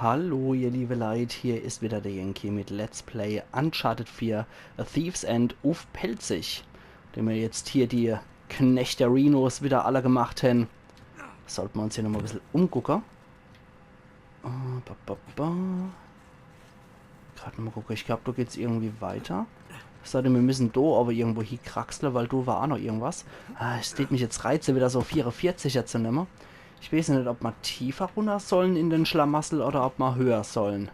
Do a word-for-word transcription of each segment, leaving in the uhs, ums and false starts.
Hallo, ihr liebe Leit, hier is wieder der Yankee mit Let's Play Uncharted vier, A Thief's End uff Pälzisch. Nachdem mer jetzt hier die Knechterinos wieder alle gemacht hän, sollt mer uns hier nochmol e bissel umgucke. Äh, ba, ba, ba. Grad nochmol gucke, ich glaab, do geht's irgendwie weiter. Es sei denn, mir müssen do awwer irgendwo hiekraxle, weil do war aa noch irgendwas. Ah, es tät mich jetzt reize, wieder so vierevierziger zu nemme. Ich weeß jo net, ob mer tiefer runner sollen in den Schlamassel oder ob mer höher sollen.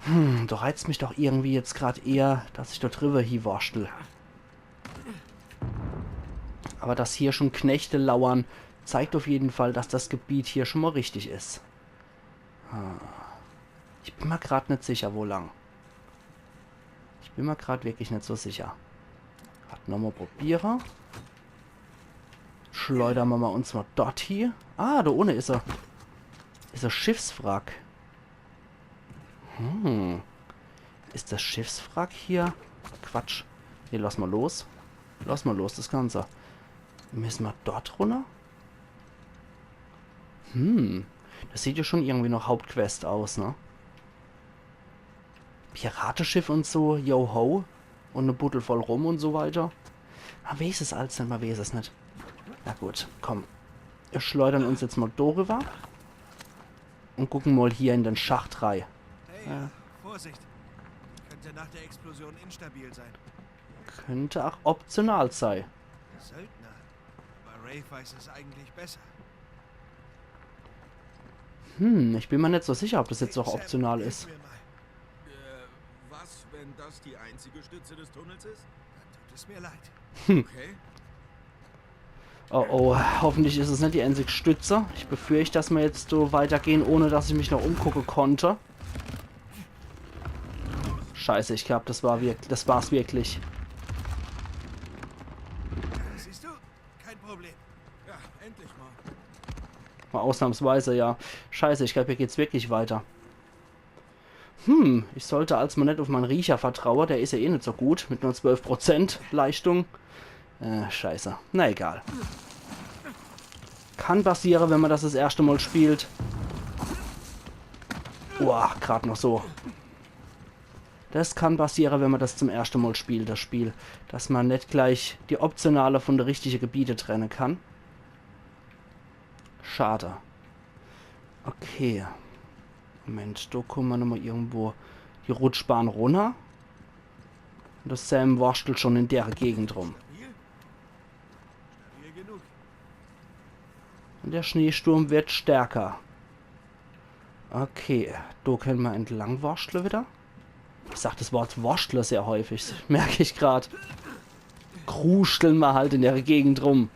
Hm, do reizt mich doch irgendwie jetzt grad eher, dass ich do driwwer hieworschtel. Awwer dass hier schon Knechte lauern, zeigt uff jeden Fall, dass das Gebiet hier schon mol richtig is. Ah. Ich bin mer grad net sicher, wo lang. Ich bin mer grad wirklich net so sicher. Grad nochmol probiere. Schleudere mer uns mol dort hie. Ah, do unne is er. Is er Schiffswrack. Hm. Is das Schiffswrack hier? Quatsch. Nee, lass mol los. Lass mol los, das Ganze. Müssen mer dort runner? Hm. Das sieht jo schon irgendwie noch Hauptquest aus, ne? Pirateschiff un so, yo ho. Un e Buddel voll Rum un so weiter. Mer weeß es als net, mer weeß es net. Na gut, komm. Mir schleudern uns jetzt mol do riwwer. Un gucken mol hier in den Schacht rei. Hey, Vorsicht. Könnte nach der Explosion instabil sein. Könnt aa optional sei. Söldner. Aber Rafe weiß es eigentlich besser. Hm, ich bin mer net so sicher, ob das jetzt aa optional is. Äh, was, wenn das die einzige Stütze des Tunnels ist? Dann tut es mir leid. Okay. Oh oh, hoffentlich is es net die einzig Stütze. Ich befürcht, dass mer jetzt so weitergehn, ohne dass ich mich noch umgucke konnt. Scheiße, ich glaab, das war wirk-, das war's wirklich. Siehst du? Kein Problem. Ja, endlich mal. Mol ausnahmsweise, ja. Scheiße, ich glaab, hier geht's wirklich weiter. Hm, ich sollt als mol net uff mein Riecher vertraue, der is jo eh net so gut, mit nur zwölf Prozent Leistung. Äh, scheiße. Na egal. Kann passiere, wenn mer das das erschte Mol spielt. Boah, grad noch so. Das kann passiere, wenn mer das zum erschte Mol spielt, das Spiel. Dass mer net gleich die optionale vun de richtige Gebiete trenne kann. Schade. Okay. Moment, do kumme mer nochmol irgendwo die Rutschbahn runner. Un de Sam worschtelt schon in dere Gegend rum. Stabil genug. Un der Schneesturm werd stärker. Okay, do kenne mer entlang worschtle wieder. Ich sag das Wort worschtle sehr häufig, merk ich grad. Kruschtle mer halt in dere Gegend rum.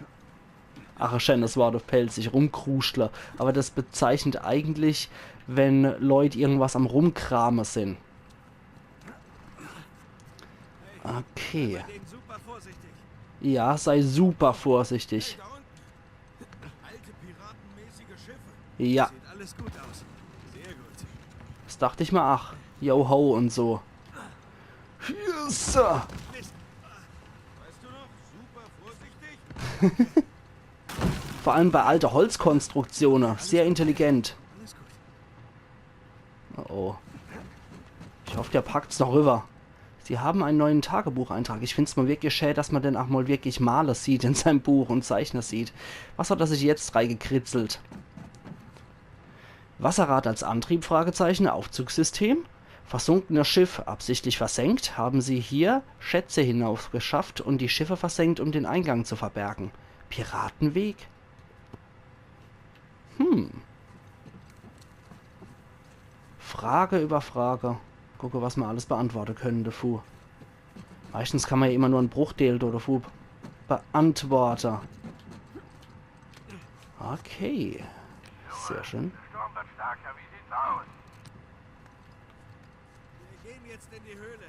Ach, e scheenes Wort uff Pälzisch, rumkruschtle. Awwer das bezeichnet eigentlich, wenn Leut irgendwas am Rumkrame sin. Okay. Bei denen super vorsichtig. Ja, sei super vorsichtig. Hey, da unten. Alte piratenmäßige Schiffe. Ja. Sieht alles gut aus. Sehr gut. Das dacht ich mer ach. Yo ho un so. Yes. Mist. Weißt du noch? Super vorsichtig. Vor allem bei alte Holzkonstruktione. Sehr intelligent. Alles gut. Oh oh. Ich hoff, der packt's noch riwwer. Sie haben einen neuen Tagebucheintrag. Ich find's mol wirklich schä, dass mer den ach mol wirklich male sieht in seim Buch un zeichne sieht. Was hat er sich jetzt reigekritzelt? Wasserrad als Antrieb? Fragezeichen. Aufzugssystem? Versunkenes Schiff, absichtlich versenkt, haben sie hier Schätze hinaufgeschafft und die Schiffe versenkt, um den Eingang zu verbergen. Piratenweg? Hm. Frage über Frage. Gucke, was mer alles beantworte kenne devu. Meistens kann mer ja immer nur en Bruchdeel do devu beantworte. Okay. Sehr schön. Der Sturm wird stärker. Wie sieht's aus? Wir gehen jetzt in die Höhle.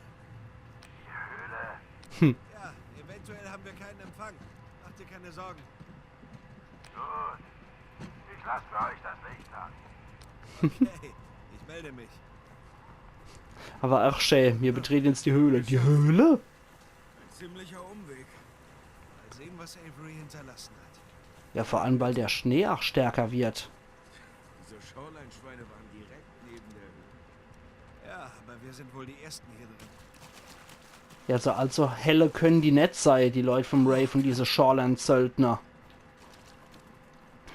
Die Höhle? Hm. Ja, eventuell haben wir keinen Empfang. Mach dir keine Sorgen. Gut. Ich lass für euch das Licht an. Okay, ich melde mich. Awwer ach schä, mir betreten jetzt die Höhle. Die Höhle? Ein ziemlicher Umweg. Mal sehen, was Avery hinterlassen hat. Ja, vor allem, weil der Schnee ach stärker wird. Dieser Shoreline-Schweine waren direkt neben der Höhle. Ja, aber wir sind wohl die Ersten hier drin. Ja, so allzu helle könne die net sei, die Leit vom Raven, diese Shoreline-Söldner.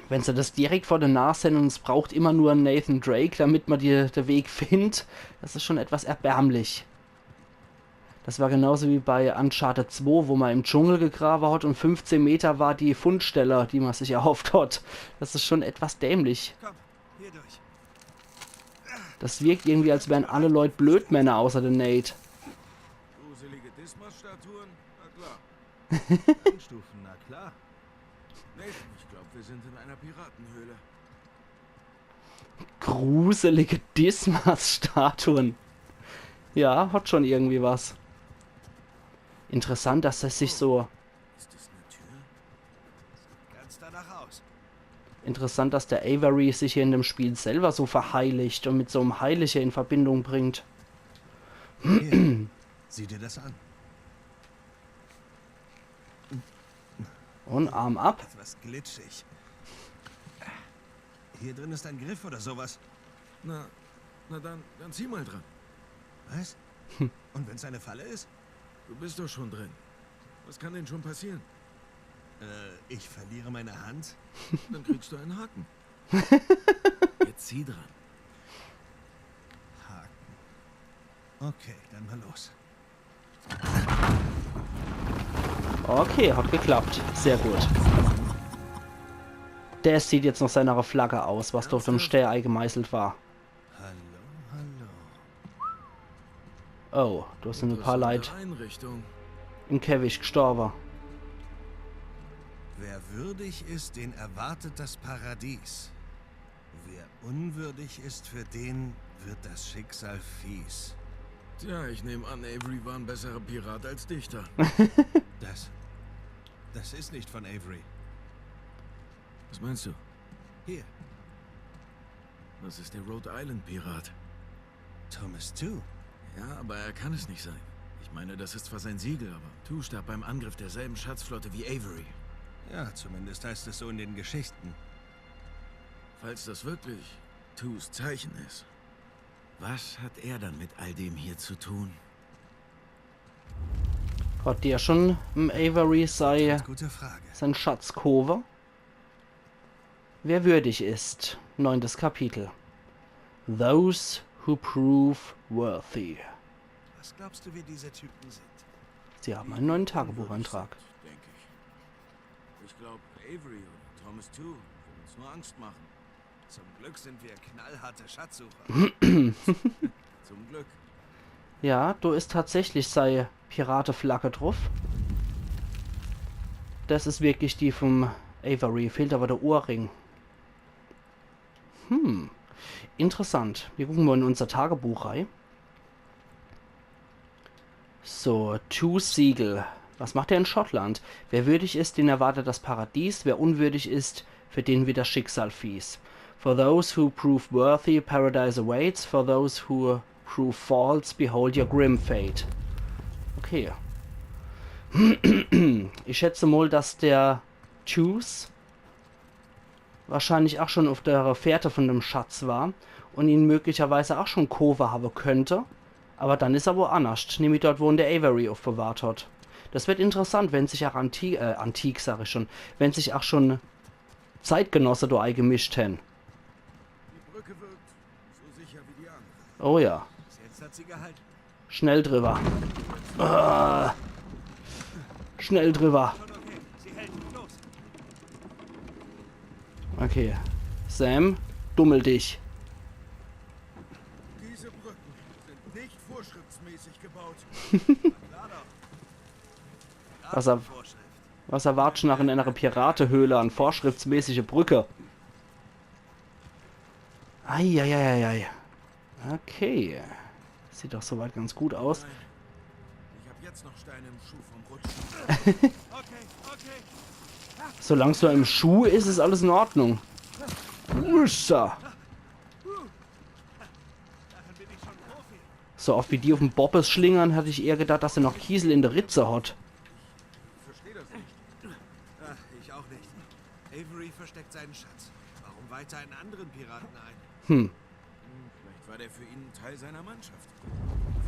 Wenn se das direkt vor de Nas hän un es braucht immer nur en Nathan Drake, damit ma die, de Weg findt, das is schon etwas erbärmlich. Das war genauso wie bei Uncharted zwei, wo ma im Dschungel gegrawe hat un fünfzehn Meter war die Fundstelle, die ma sich erhofft hat. Das is schon etwas dämlich. Komm, hier durch. Das wirkt irgendwie, als wären alle Leit Blödmänner außer de Nate. Gruselige Dismas-Statuen? Na klar. Stufen, na klar. Nathan, ich glaube, wir sind in einer Piratenhöhle. Gruselige Dismas-Statuen. Ja, hat schon irgendwie was. Interessant, dass er sich so... Ist das eine Tür? Ganz danach aus. Interessant, dass der Avery sich hier in dem Spiel selber so verheiligt un mit so em Heilige in Verbindung bringt. Hier, sieh dir das an. Un Arm ab. Etwas glitschig. Hier drin ist ein Griff oder sowas. Na, na dann, dann zieh mal dran. Was? Und wenn's eine Falle ist? Du bist doch schon drin. Was kann denn schon passieren? Äh, ich verliere meine Hand? Dann kriegst du einen Haken. Jetzt zieh dran. Haken. Okay, dann mal los. Okay, hat geklappt. Sehr gut. Der sieht jetzt noch seiner Flagge aus, was durch dem Stää eigemeißelt war. Hallo, hallo. Oh, do sin e paar Leit Interessante Einrichtung. im Käfig gestorbe. Wer würdig ist, den erwartet das Paradies. Wer unwürdig ist, für den wird das Schicksal fies. Tja, ich nehme an, Avery war ein besserer Pirat als Dichter. Das. Das ist nicht von Avery. Was meinst du? Hier, Das ist der Rhode Island Pirat. Thomas Tew. Ja, aber er kann es nicht sein. Ich meine, das ist zwar sein Siegel, aber Tew starb beim Angriff derselben Schatzflotte wie Avery. Ja, zumindest heißt es so in den Geschichten. Falls das wirklich Tews Zeichen ist, was hat er dann mit all dem hier zu tun? Hat der schon em Avery sei, Gute Frage. sein Schatz kowe? Wer würdig ist. Neuntes Kapitel. Those who prove worthy. Was glaubst du, wie diese Typen sind? Sie haben einen neuen Tagebucheintrag. Denke ich. Ich glaube, Avery oder Thomas Tew will uns nur Angst machen. Zum Glück sind wir knallharte Schatzsucher. Zum Glück. Ja, do is tatsächlich sei Pirateflagge druff. Das is wirklich die vom Avery. Fehlt aber der Ohrring. Hm, interessant. Wir gucken mal in unser Tagebuch rei. So, Tews Siegel. Was macht er in Schottland? Wer würdig ist, den erwartet das Paradies. Wer unwürdig ist, für den wird das Schicksal fies. For those who prove worthy, paradise awaits. For those who prove false, behold your grim fate. Okay. Ich schätze mal, dass der Tews wahrscheinlich auch schon auf der Fährte von dem Schatz war und ihn möglicherweise auch schon kowe habe könnte. Aber dann is er wo annerscht, nämlich dort, wo ihn der Avery aufbewahrt hat. Das wird interessant, wenn sich auch Anti-, äh, Antique, sag ich schon, wenn sich auch schon Zeitgenosse do eigemischt hän. Die Brücke wirkt so sicher wie die andere. Oh ja, Bis jetzt hat sie gehalten. schnell drüber. Äh, schnell drüber. Schon okay. Sie hält. Los. Okay, Sam, dummel dich. Diese Brücken sind nicht vorschriftsmäßig gebaut. Klar doch. Was er, Vorschrift. was erwartsch nach in einer Piratehöhle an vorschriftsmäßige Brücke? Eieieiei. Okay. Sieht doch soweit ganz gut aus. Ich habe jetzt noch Steine im Schuh vom Rutschen. Okay, okay. Solange es nur im Schuh is, is alles in Ordnung. Ussa. Darin bin ich schon Profi. So oft wie die auf den Bobbes schlingern, hatte ich eher gedacht, dass er noch Kiesel in der Ritze hat. Ich verstehe das nicht. Ach, ich auch nicht. Avery versteckt seinen Schatz. Warum weiter einen anderen Piraten ein? Hm. Vielleicht war der für ihn ein Teil seiner Mannschaft.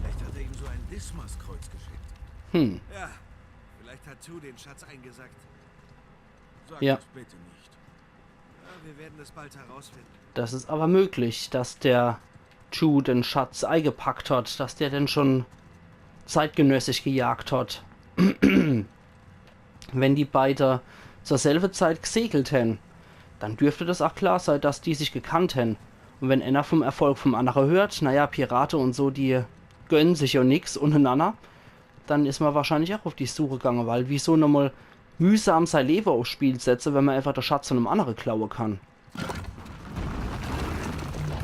Vielleicht hat er ihm so ein Dismas-Kreuz geschenkt. Hm. Ja, vielleicht hat Tew den Schatz eingesackt. Sag Ja. Das bitte nicht. Ja, wir werden das bald herausfinden. Das is aber möglich, dass der Tew den Schatz eigepackt hat, dass der den schon zeitgenössisch gejagt hat. Wenn die beide zur selbe Zeit gesegelt hän, dann dürfte das auch klar sei, dass die sich gekannt hän. Und wenn einer vom Erfolg vom andere hört, naja, Pirate und so, die gönnen sich ja nix untereinander, dann is man wahrscheinlich auch auf die Suche gegangen, weil wieso nochmal mühsam sei Leben aufs Spiel setze, wenn man einfach de Schatz von einem andere klaue kann.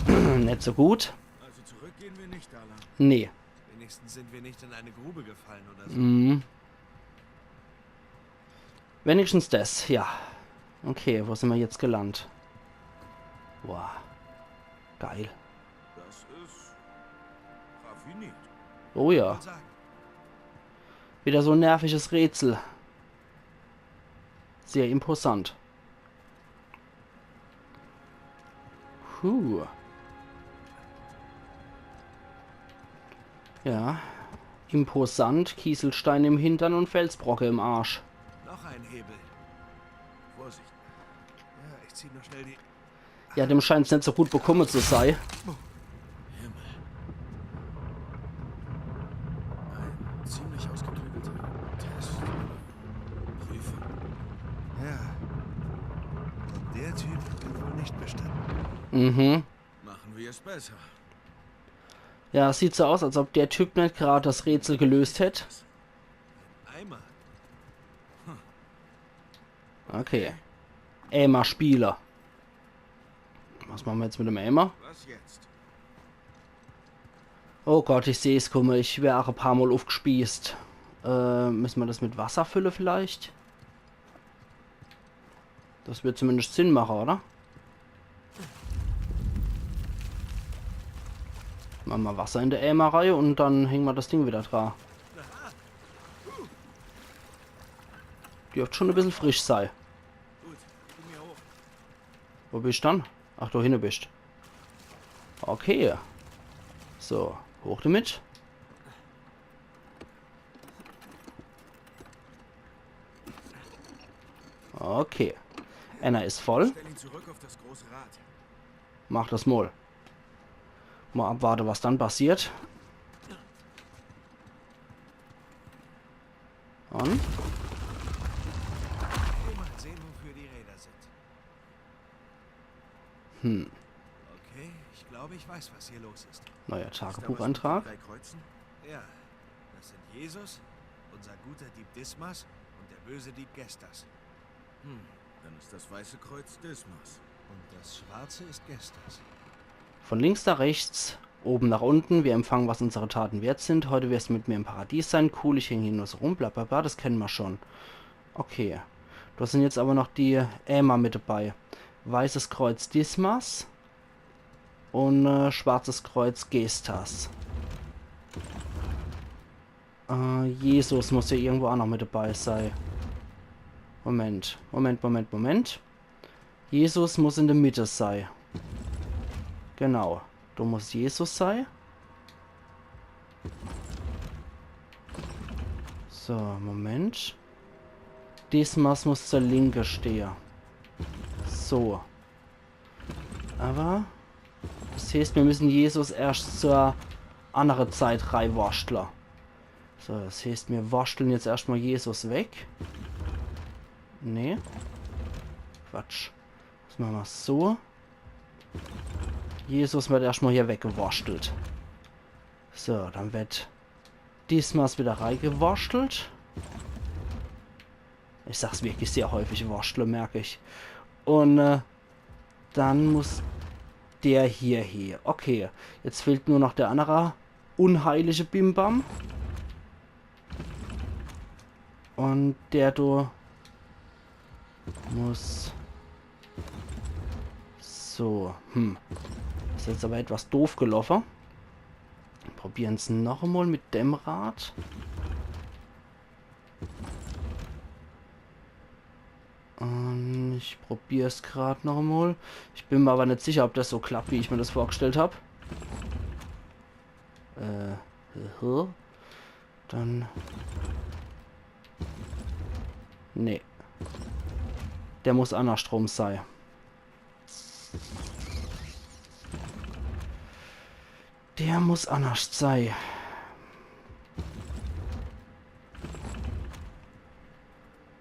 Net so gut. Also zurück gehen wir nicht, Dala. Nee. Wenigstens sind wir nicht in eine Grube gefallen oder so. Mhm. Wenigstens das, ja. Okay, wo sind wir jetzt gelandet? Wow. Geil. Das ist raffiniert. Oh ja. Mal sagen. Wieder so ein nerviges Rätsel. Sehr imposant. Puh. Ja. Imposant, Kieselstein im Hintern und Felsbrocke im Arsch. Noch ein Hebel. Vorsicht. Ja, ich zieh noch schnell die. Ja, dem scheint's net so gut bekomme zu sei. Himmel. Ein ziemlich ausgeklügelter Test. Prüfung. Ja. Und der Typ wird wohl nicht bestanden. Mhm. Machen wir es besser. Ja, sieht so aus, als ob der Typ net grad das Rätsel gelöst hätt. Eimer. Okay. Eimer-Spieler. Was machen wir jetzt mit dem Eimer? Was jetzt? Oh Gott, ich seh's kumme. Ich wär auch e paar Mal aufgespießt. Äh, müssen wir das mit Wasser füllen vielleicht? Das wird zumindest Sinn machen, oder? Machen wir Wasser in der Eimer rein und dann hängen wir das Ding wieder dran. Dürft schon e bissel frisch sei. Gut, gib mir hoch. Wo bist dann? Ach, du hinne bist. Okay. So, hoch damit. Okay. Einer is voll. Stell ihn zurück auf das große Rad. Mach das mal. Mal abwarte, was dann passiert. Und? Mal sehen, wofür die Räder sind. Hm. Okay, ich glaube, ich weiß, was hier los ist. Neuer Ist da was mit den Tagebucheintrag. Drei Kreuzen? Ja. Das sind Jesus, unser guter Dieb Dismas und der böse Dieb Gestas. Hm, dann ist das weiße Kreuz Dismas. Und das schwarze ist Gestas. Von links nach rechts, oben nach unten. Wir empfangen, was unsere Taten wert sind. Heute wirst du mit mir im Paradies sein. Cool, ich häng hier nur so rum. Bla bla bla, das kennen wir schon. Okay. Da sind jetzt aber noch die Eimer mit dabei. Weißes Kreuz Dismas und äh, schwarzes Kreuz Gestas. Äh, Jesus muss ja irgendwo auch noch mit dabei sei. Moment, Moment, Moment, Moment. Jesus muss in der Mitte sei. Genau, da muss Jesus sei. So, Moment. Dismas muss zur Linke stehe. So. Aber das heißt, wir müssen Jesus erst zur andere Zeit reiwurschtle. So, das heißt, wir wurschteln jetzt erstmal Jesus weg. Nee. Quatsch. Das machen wir so. Jesus wird erstmal hier weggewurschtelt. So, dann wird Dismas wieder reigewurschtelt. Ich sag's wirklich sehr häufig, wurschtle, merk ich. Und äh, dann muss der hier hie. Okay, jetzt fehlt nur noch der andere unheilige Bimbam. Und der do muss. So, hm. Is jetzt aber etwas doof gelaufen. Probieren's noch einmal mit dem Rad. Und ich Probier's grad noch emol. Ich bin mir aber net sicher, ob das so klappt, wie ich mir das vorgestellt hab. Äh, aha. Dann. Nee. Der muss annerschtrum sei. Der muss annerscht sei.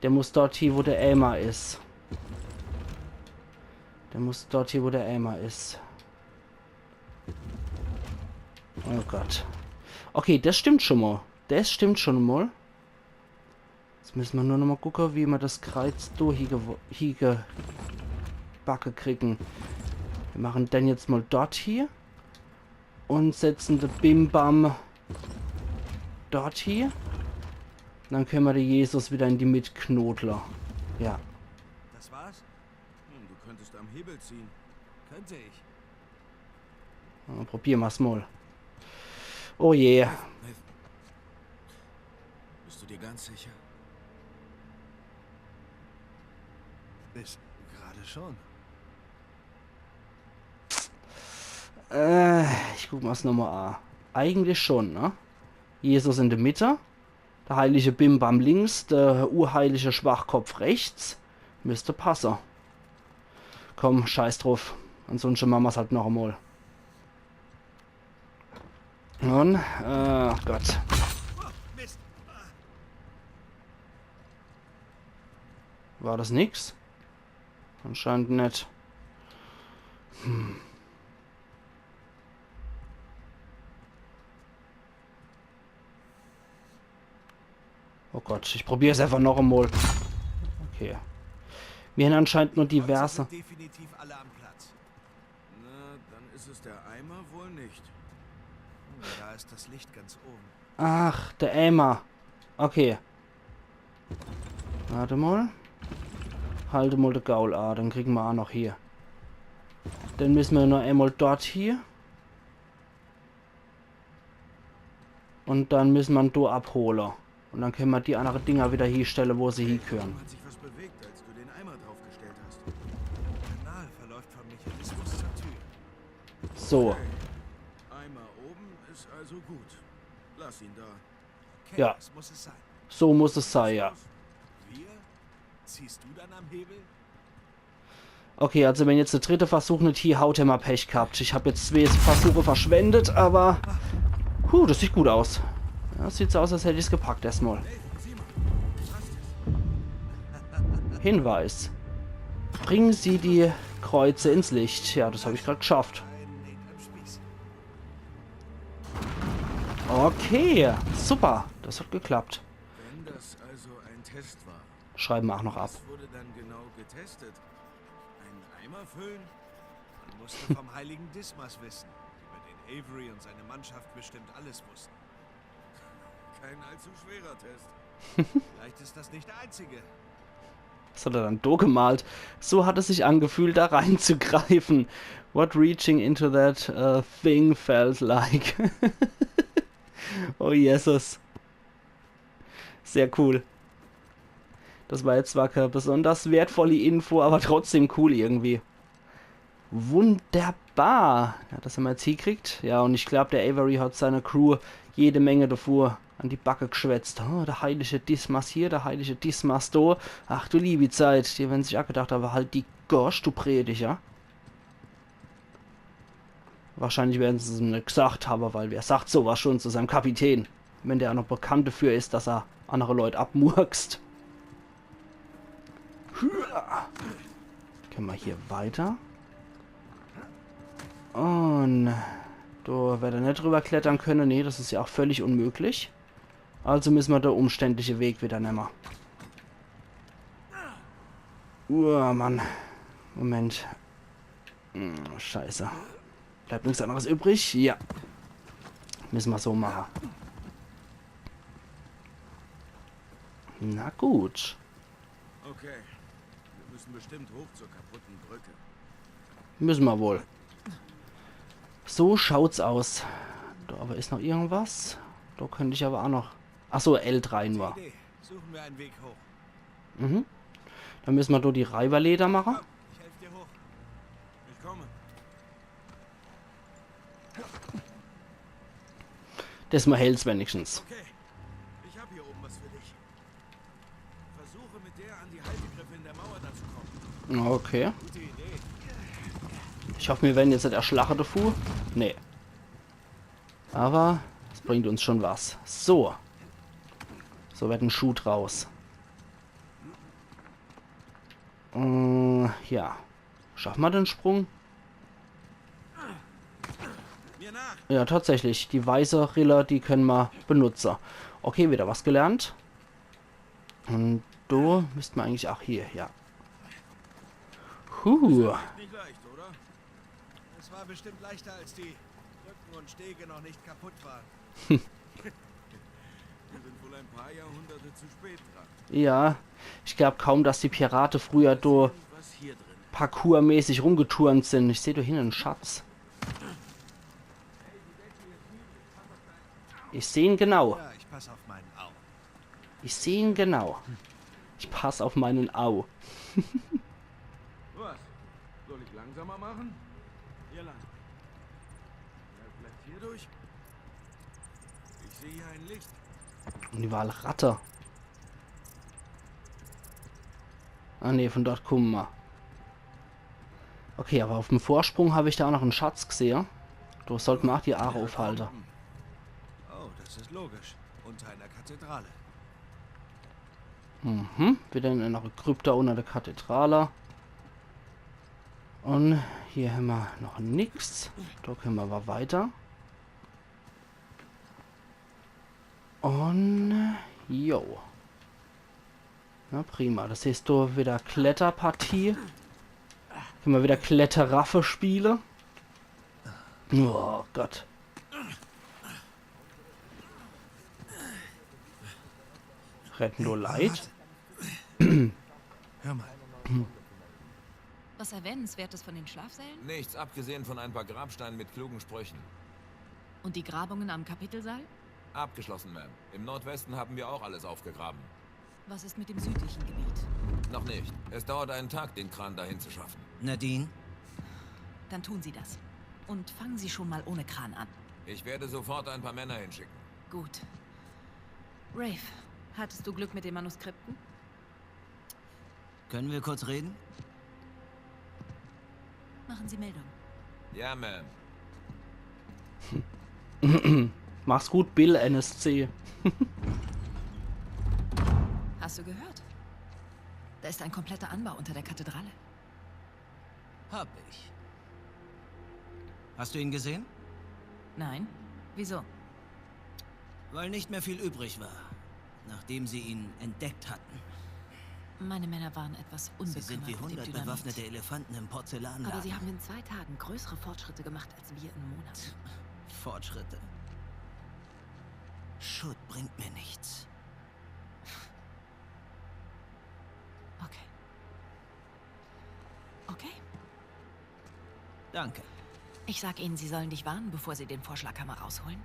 Der muss dort hie, wo der Eimer is. Der muss dort hie, wo der Eimer is. Oh Gott. Okay, das stimmt schon mal. Das stimmt schon mal. Jetzt müssen wir nur noch mal gucken, wie wir das Kreuz do hie gewo-, hie gebacke kriegen. Wir machen den jetzt mal dort hie und setzen de Bimbam dort hie. Dann können wir de Jesus wieder in die Mitt knotle. Ja. Das war's? Hm, du könntest am Hebel ziehen. Könnte ich. Ja, probieren wir's mal. Oh je. Bist du dir ganz sicher? Bis gerade schon. Äh, ich guck mir's nochmal an. Eigentlich schon, ne? Jesus in der Mitte. Der heilige Bimbam links, der urheilige Schwachkopf rechts. Müsste passe. Komm, scheiß drauf. Ansonsten machen wir's halt noch einmal. Nun, äh, ach Gott. War das nix? Anscheinend net. Hm. Oh Gott, ich probier's einfach noch einmal. Okay. Mir haben anscheinend nur diverse. Sind definitiv alle am Platz. Na, dann ist es der Eimer wohl nicht. Hm, da ist das Licht ganz oben. Ach, der Eimer. Okay. Warte mal. Halt mal de Gaul an, den kriegen wir auch noch hier. Dann müssen wir nur einmal dort hier. Und dann müssen wir do abholen. Und dann können wir die anderen Dinger wieder hinstellen, wo sie hingehören. Hat sich was bewegt, als du den Eimer draufgestellt hast. Der Kanal verläuft vom Mechanismus zur Tür. So. Okay. Eimer oben ist also gut. Lass ihn da. Okay, ja. Das muss es sein. So muss es sein, ja. Wir? Ziehst du dann am Hebel? Okay, also wenn jetzt der dritte Versuch net hinhaut, hämmer Pech gehabt. Ich hab jetzt zwei Versuche verschwendet, aber puh, das sieht gut aus. Ja, sieht so aus, als hätt ich's gepackt erstmal. Hinweis. Bringen Sie die Kreuze ins Licht. Ja, das hab ich grad geschafft. Okay, super. Das hat geklappt. Wenn das also ein Test war, schreiben wir auch noch ab. Was wurde dann genau getestet? Einen Eimer füllen? Man musste vom heiligen Dismas wissen. Über den Avery und seine Mannschaft bestimmt alles wussten. Kein allzu schwerer Test. Vielleicht ist das nicht der einzige. Was hat er dann do gemalt? So hat es sich angefühlt, da reinzugreifen. What reaching into that, uh, thing felt like. Oh Jesus. Sehr cool. Das war jetzt zwar keine besonders wertvolle Info, aber trotzdem cool irgendwie. Wunderbar. Ja, das hämmer jetzt hiekriegt. Ja, und ich glaub, der Avery hat seiner Crew jede Menge davor an die Backe geschwätzt. Oh, der heilige Dismas hier, der heilige Dismas do. Ach du liebe Zeit, die werden sich auch gedacht haben, halt die Gosch, du Prediger. Wahrscheinlich werden sie es ihm net gesagt haben, weil wer sagt sowas schon zu seinem Kapitän? Wenn der auch noch bekannt dafür ist, dass er andere Leute abmurkst. Hüa. Können wir hier weiter? Und do wird er net drüber klettern können. Nee, das ist ja auch völlig unmöglich. Also müssen wir den umständlichen Weg wieder nehmen. Uah, Mann. Moment. Hm, scheiße. Bleibt nichts anderes übrig? Ja. Müssen wir so machen. Na gut. Okay. Wir müssen bestimmt hoch zur kaputten Brücke. Müssen wir wohl. So schaut's aus. Da aber ist noch irgendwas. Da könnte ich aber auch noch. Ach so, L drei nur. Idee. Suchen wir einen Weg hoch. Mhm. Dann müsse mer do die Reiberleder mache. Ich helfe dir hoch. Ich komme. Des mal hellt's wenigstens. Okay. Ich habe hier oben was für dich. Versuche mit der an die Haltegriffe in der Mauer da zu kommen. Okay. Gute Idee. Ich hoffe, mir werden jetzt net erschlache defu. Nee. Aber es bringt uns schon was. So. So wird en Schuh draus. Äh, ja. Schaffe mer den Sprung? Mir nach. Ja, tatsächlich. Die weiße Rille, die könne mer benutze. Okay, wieder was gelernt. Un do müsste mer eigentlich auch hier, ja. Huh. Nicht leicht, oder? Es war bestimmt leichter, als die Brücken und Stege noch nicht kaputt waren. Wir sind wohl ein paar Jahrhunderte zu spät dran. Ja, ich glaub kaum, dass die Pirate früher do Was hier drin? parkourmäßig rumgeturnt sin. Ich seh do hinne en Schatz. Ich seh en genau. Ja, ich passe auf meinen Au. Ich seh en genau. Ich pass auf meinen Au. Was? Soll ich langsamer machen? Hier lang. Ja, vielleicht hier durch? Ich sehe hier ein Licht. Un die war Ratte. Ah nee, von dort kumme mer. Okay, aber auf dem Vorsprung hab ich da auch noch en Schatz gesehe. Do sollte mer auch die Aache aufhalte. Oh, das ist logisch. Unter einer Kathedrale. Mhm, wieder in einer Krypta unter der Kathedrale. Un hier hämmer noch nix. Do könne mer aber weiter. Un jo. Na prima, das heißt, do wieder Kletterpartie. Könne mer wieder Kletteraffe spiele. Oh Gott. Retten nur Leid? Hör mal. Was Erwähnenswertes von den Schlafsälen? Nichts, abgesehen von ein paar Grabsteinen mit klugen Sprüchen. Und die Grabungen am Kapitelsaal? Abgeschlossen, Ma'am. Im Nordwesten haben wir auch alles aufgegraben. Was ist mit dem südlichen Gebiet? Noch nicht. Es dauert einen Tag, den Kran dahin zu schaffen. Nadine? Dann tun Sie das. Und fangen Sie schon mal ohne Kran an. Ich werde sofort ein paar Männer hinschicken. Gut. Rafe, hattest du Glück mit den Manuskripten? Können wir kurz reden? Machen Sie Meldung. Ja, Ma'am. Mach's gut, Bill, N S C. Hast du gehört? Da ist ein kompletter Anbau unter der Kathedrale. Hab ich. Hast du ihn gesehen? Nein? Wieso? Weil nicht mehr viel übrig war, nachdem sie ihn entdeckt hatten. Meine Männer waren etwas unbekümmert Sie sind wie mit dem hundert Dynamit. Bewaffnete Elefanten im Porzellanladen. Aber sie haben in zwei Tagen größere Fortschritte gemacht als wir in Monaten. Fortschritte. Schutt bringt mir nichts. Okay. Okay. Danke. Ich sag Ihnen, Sie sollen dich warnen, bevor Sie den Vorschlaghammer rausholen.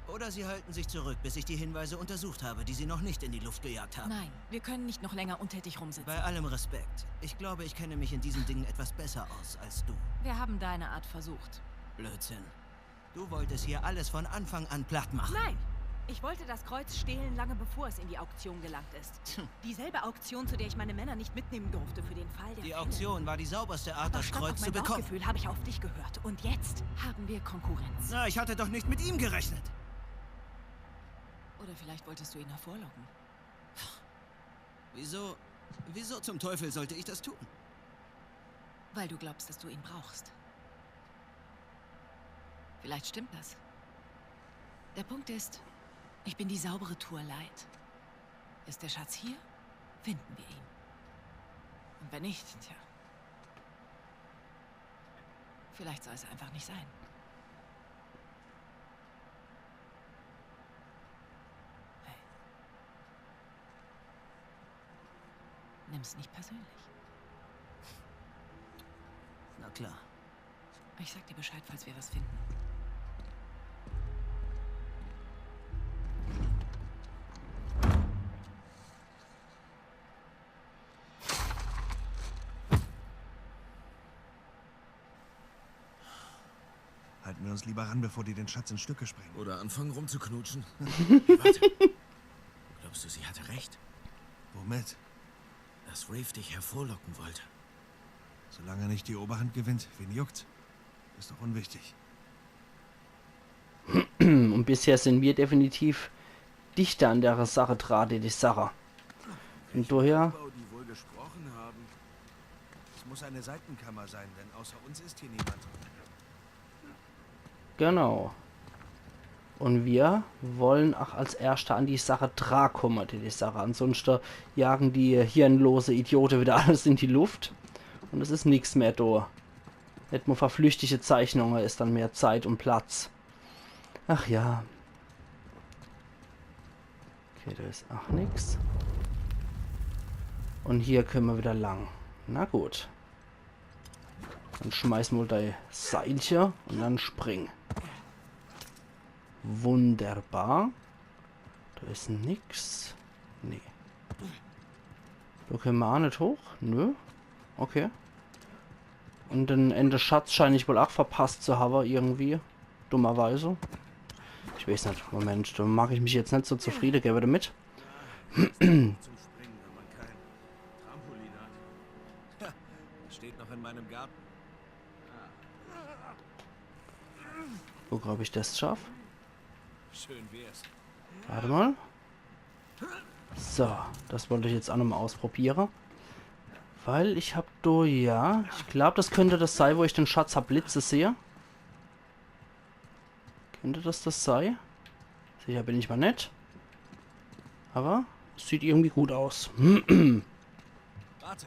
Oder sie halten sich zurück, bis ich die Hinweise untersucht habe, die sie noch nicht in die Luft gejagt haben. Nein, wir können nicht noch länger untätig rumsitzen. Bei allem Respekt. Ich glaube, ich kenne mich in diesen Dingen etwas besser aus als du. Wir haben deine Art versucht. Blödsinn. Du wolltest hier alles von Anfang an platt machen. Nein! Ich wollte das Kreuz stehlen, lange bevor es in die Auktion gelangt ist. Dieselbe Auktion, zu der ich meine Männer nicht mitnehmen durfte für den Fall der Die Fälle. Auktion war die sauberste Art, Aber das statt Kreuz auf zu mein bekommen. Bauchgefühl habe ich auf dich gehört. Und jetzt haben wir Konkurrenz. Na, ich hatte doch nicht mit ihm gerechnet. Oder vielleicht wolltest du ihn hervorlocken. Wieso, wieso zum Teufel sollte ich das tun? Weil du glaubst, dass du ihn brauchst. Vielleicht stimmt das. Der Punkt ist, ich bin die saubere Tour leid. Ist der Schatz hier, finden wir ihn. Und wenn nicht, tja. Vielleicht soll es einfach nicht sein. Hey. Nimm's nicht persönlich. Na klar. Ich sag dir Bescheid, falls wir was finden. Halten wir uns lieber ran, bevor die den Schatz in Stücke sprengen. Oder anfangen rumzuknutschen. Warte. Glaubst du, sie hatte recht? Womit? Dass Rafe dich hervorlocken wollte. Solange er nicht die Oberhand gewinnt, wen juckt's? Ist doch unwichtig. Und bisher sin mir definitiv dichter an der Sache dra, die ich sage. Und daher, Bau, die wohl gesprochen haben. Es muss eine Seitenkammer sein, denn außer uns ist hier niemand. Genau. Und mir wollen ach als Erschter an die Sache drakomme, die, die Sache. Ansonsten jagen die hirnlose Idiote wieder alles in die Luft. Und es is nix mehr do. Net mo für flüchtige Zeichnunge is dann mehr Zeit und Platz. Ach ja. Okay, do is ach nix. Und hier könne mer wieder lang. Na gut. Dann schmeiß mo dei Seilche und dann spring. Wunderbar. Do is nix. Nee. Do könne mer ach net hoch. Nö. Okay. Und den enne Schatz schein ich wohl ach verpasst zu habe, irgendwie. Dummerweise. Ich weeß net. Moment, do mag ich mich jetzt net so zufriede gebe damit. Zum Springen, wenn man kein Trampolin hat. Ha, das steht noch in meinem Garten. Guck, ob ich das schaff. Schön wär's. Warte mal. So, das wollt ich jetzt ach nochmal ausprobiere. Weil ich hab do, ja, ich glaub, das könnt das sei, wo ich den Schatz hab blitze sehe. Könnt das das sei? Sicher bin ich mal net. Aber es sieht irgendwie gut aus. Warte,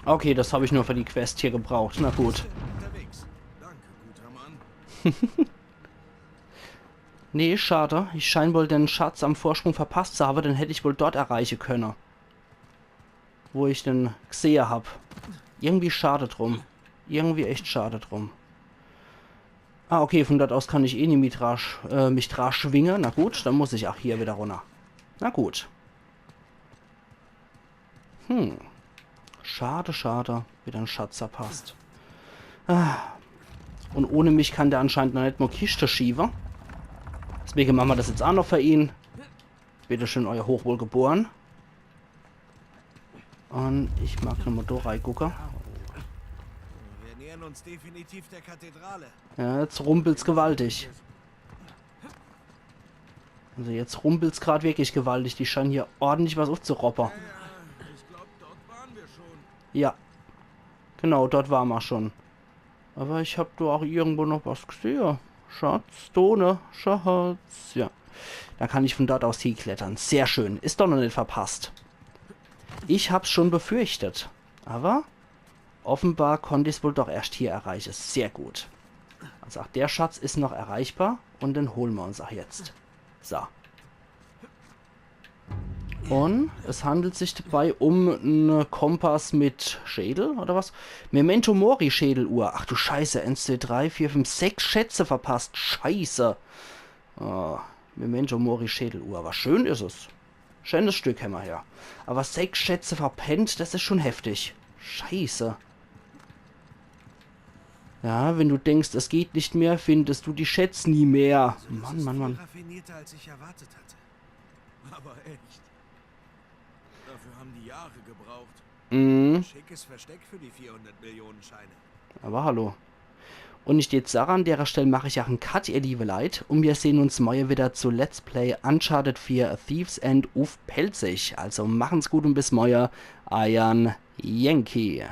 Okay, das hab ich nur für die Quest hier gebraucht. Na gut. Unterwegs. Danke, guter Mann. Nee, schade. Ich schein wohl den Schatz am Vorsprung verpasst zu habe, den hätt ich wohl dort erreiche könne. Wo ich den gsehe hab. Irgendwie schade drum. Irgendwie echt schade drum. Ah, okay, von dort aus kann ich eh nie mich dra, sch- äh, mich dra schwinge. Na gut, dann muss ich ach hier wieder runner. Na gut. Hm. Schade, schade. Wieder en Schatz verpasst. Ah. Und ohne mich kann der anscheinend noch net mo Kischte schiewe. Deswege mache mer das jetzt ach noch für ihn. Bitteschön, euer Hochwohlgeboren. Und ich mag nochmal do reigucke. Wir nähern uns definitiv der Kathedrale. Ja, jetzt rumpelt's gewaltig. Also jetzt rumpelt's grad wirklich gewaltig. Die scheinen hier ordentlich was aufzuroppe. Ich glaub, dort waren wir schon. Ja. Genau, dort waren wir schon. Aber ich hab da auch irgendwo noch was gesehen. Schatz, do, ne? Schatz, ja. Da kann ich von dort aus hieklettern. Sehr schön. Ist doch noch nicht verpasst. Ich hab's schon befürchtet. Aber offenbar konnt ich's wohl doch erst hier erreichen. Sehr gut. Also auch der Schatz ist noch erreichbar und den holen wir uns auch jetzt. So. Und es handelt sich dabei um einen Kompass mit Schädel, oder was? Memento Mori Schädeluhr. Ach du Scheiße, eins, zwei, drei, vier, fünf, sechs Schätze verpasst. Scheiße. Oh, Memento Mori Schädeluhr. Aber schön ist es. Schönes Stück hämmer her. Aber sechs Schätze verpennt, das ist schon heftig. Scheiße. Ja, wenn du denkst, es geht nicht mehr, findest du die Schätze nie mehr. Mann, Mann, Mann. Raffinierter, als ich erwartet hatte. Aber echt. Dafür haben die Jahre gebraucht. Mhm. Schickes Versteck für die vierhundert Millionen Scheine. Aber hallo. Und ich jetzt sage, an der Stelle mache ich auch einen Cut, ihr liebe Leute. Und wir sehen uns morgen wieder zu Let's Play Uncharted vier: A Thief's End uff Pälzisch. Also machen's gut und bis morgen. Euer Yankee.